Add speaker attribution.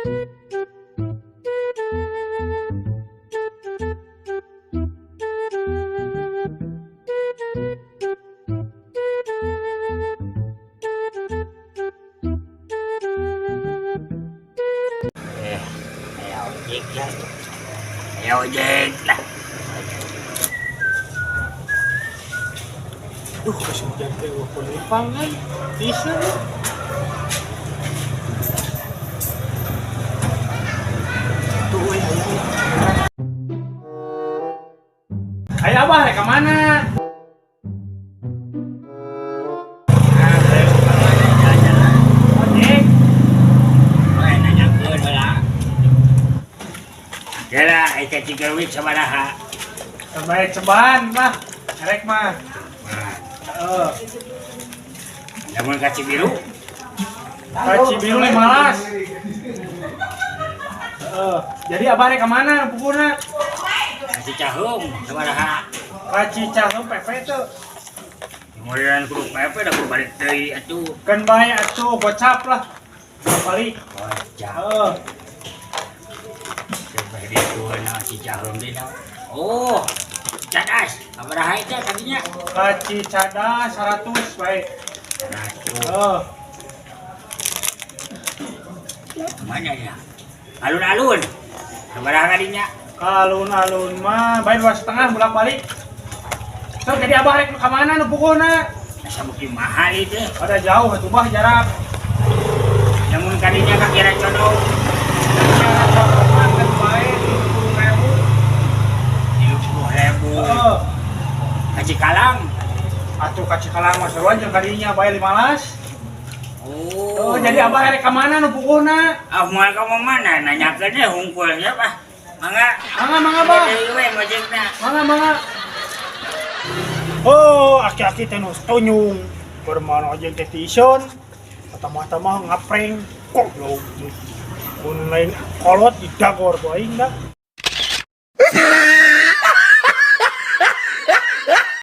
Speaker 1: Eh, aya ojek ya. Aya ojek lah.
Speaker 2: Duh, geus hujan teh eueuh penumpang kan. Bisa nih. Tuh, euy, aya euy. Ayo Abah, rek ka mana?
Speaker 1: Ah, jalan-jalan.
Speaker 2: Ojek.
Speaker 1: Oh, nanyakeun heula. Kira eta Cigawi sabaraha?
Speaker 2: Sampai ceban lah. Erek mah. Heeh.
Speaker 1: Lamun ka Cibiru,
Speaker 2: Ka Cibiru 15. Heeh. Jadi Abah rek ka mana pukuna?
Speaker 1: Ka Cicaheum sabaraha?
Speaker 2: Ka Cicaheum PP tuh.
Speaker 1: Kemudian kudu PP da kudu balik deui atuh.
Speaker 2: Keun bae atuh gocap lah. Balik.
Speaker 1: Gocap.
Speaker 2: Heeh.
Speaker 1: Coba ditu na Cicaheum deui na. Oh, Cadas, sabaraha eta tadinya?
Speaker 2: Ka Cicadas 100 bae.
Speaker 1: 100.
Speaker 2: Heeh.
Speaker 1: Mana ya? Alun-alun. Sabaraha kadinya?
Speaker 2: Ka alun-alun mah bae 2,5 bolak-balik. So, jadi Abah rek ka mana nu pukuna?
Speaker 1: Asa beuki mahal itu.
Speaker 2: Ada jauh atuh bah jarak.
Speaker 1: Lamun kadinya ka Kiara Condong.
Speaker 2: Jarak condong mah kan bae 30.000.
Speaker 1: 30.000.
Speaker 2: Heeh.
Speaker 1: Ka Cikalang.
Speaker 2: Atuh ka Cikalang mah sarua jeung kadinya bae 15.
Speaker 1: Oh.
Speaker 2: Oh, jadi Abah rek ka mana nu pukuna?
Speaker 1: Ah, moal ka mana nanyakeun teh hungkul ya, Pak. Mangga.
Speaker 2: Mangga, mangga, Bah.
Speaker 1: Deui we ngojekna.
Speaker 2: Mangga, mangga. Oh, aki-aki teh nu tonyung. Bermana aja teh tison. Tamah-tamah ngapreng. Goblok. Mun lain kolot didagor ku aing dah.